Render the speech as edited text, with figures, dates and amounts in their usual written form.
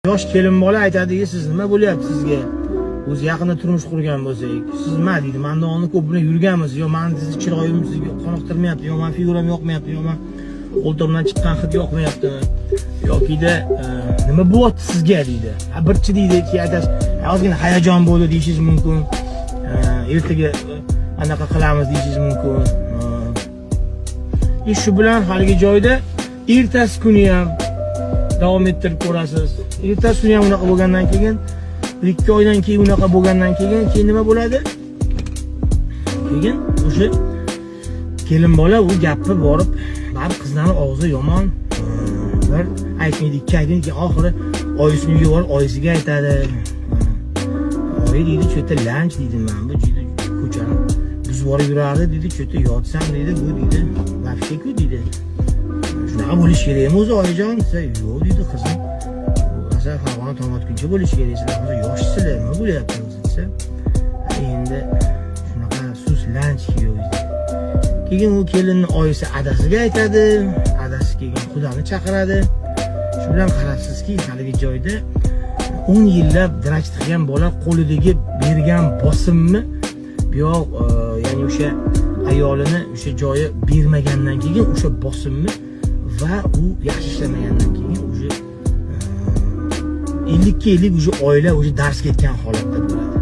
Yosh kelin bola aytadiki, "Siz nima bo'lyapti sizga? O'zi yaqinda turmush qurgan bo'lsak, siz nima?" deydi. "Mandan oldin ko'p bilan yurganmiz, yo mani sizni chiroyim sizga qoniqtirmayapti, yo mani figuram yoqmayapti, yo man qo'ltig'imdan chiqqan hid yoqmayaptimi, yokida nima bo'lyapti sizga?" deydi. "Ha, birchi," deydi. Keyin aytasiz, "Ozgina hayajon bo'ldi," deyishingiz mumkin. "Ertaga anaqa qilamiz," deyishingiz mumkin. И shu bilan haligi joyda ertasi kuni ham davom ettirib ko'rasiz. Ertasi kuni ham unaqa bo'lgandan keyin, 1-2 oydan keyin unaqa bo'lgandan keyin nima bo'ladi? Keyin o'sha kelin bola u gapni borib, baribir qizlarni og'zi yomon, bir aytmaydi, ikki aytmaydi, keyin oxiri oyisini uyga borib oyisiga aytadi. "Oyi," deydi, "что-то lanch," deydi, "man bu juda ko'chani buzib yuborib yurardi," deydi, "что-то yotsam," deydi, "bu," deydi, "вообще ku," deydi, "shunaqa bo'lishi kerakmi o'zi, oyijon?" desa, "Yo'q," deydi, "qizim, masalan, Farg'ona tong otguncha bo'lishi kerak, sizlar hozir yoshsizlar, nima bo'lyapti o'zi?" desa, "Ha, endi shunaqa sus lanch kuyov," deydi. Keyin u kelinni oyisi adasiga aytadi, adasi keyin qudani chaqiradi. Shu bilan qarabsizki, haligi joyda 10 yillab дрочить qilgan bola qo'lidagi bergan bosimni buyoq, ya'ni o'sha ayolini o'sha joyi bermagandan keyin o'sha bosimni va u yaxshi ishlamagandan keyin уже 50:50 уже oila уже dars ketgan holatda bo'ladi.